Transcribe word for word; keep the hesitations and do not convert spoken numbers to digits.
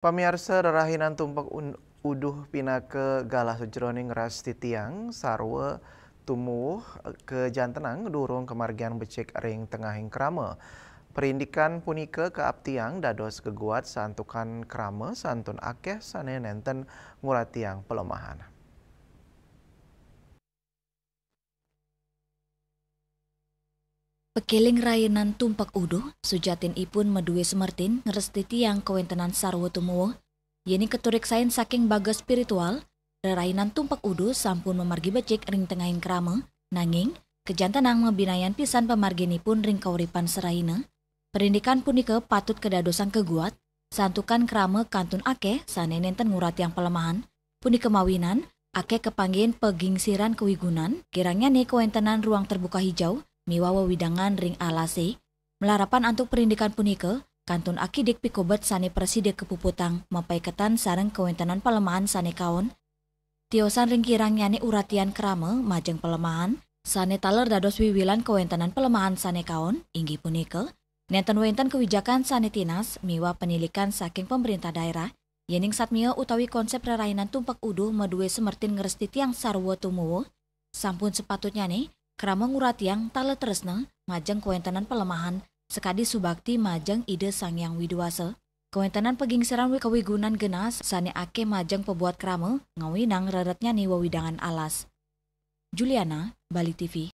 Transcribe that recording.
Pamiarsa, rarahinan tumpek un-, uduh pinaka galah sajroning ras titiang sarwa tumuwuh kajantenang durung kamargiang becik ring tengahing krama. Parindikan punika kaaptiang dados geguat santukan krama santun akeh sane nenten nguratiang palemahan. Pekeling rahinan tumpek uduh, sujatinipun madue semertin ngrestitiang kawentenan sarwa tumuwuh. Yening katureksain saking bagas spiritual, rarahinan tumpek uduh sampun mamargi becik ring tengahing krama, nanging kajantenang mabinayan pisan pamarginipun ring kauripan sarahina. Parindikan punika patut kadadosang kaguat, santukan krama kantun akeh sane nenten nguratiang palemahan. Punika mawinan, akeh kapanggihin pagingsiran kawigunan, kirangnyane kawentenan ruang terbuka hijau miwah wewidangan ring alase. Malarapan antuk parindikan punika, kantun akidik pikobet sane prasida kapuputang mapaiketan sareng kawentenan palemahan sane kaon. Tiosan ring kirangnyane uratian krama majeng palemahan, sane taler dados wiwilan kawentenan palemahan sane kaon, inggih punika, nenten wenten kawijakan sane tinas miwah panilikan saking pamrintah daerah, yening satmia utawi konsep rarahinan tumpek uduh madue semertin ngrestitiang sarwa tumuwuh, sampun sapatutnyane krama nguratiang taler tresna majeng kawentenan palemahan sakadi subakti majeng Ida Sang Hyang Widi Wasa. Kawentenan pagingsiran wi-, kawigunan genah sane akeh majeng pabuat krama ngawinang reretnyane wewidangan alas. Juliana, Bali T V.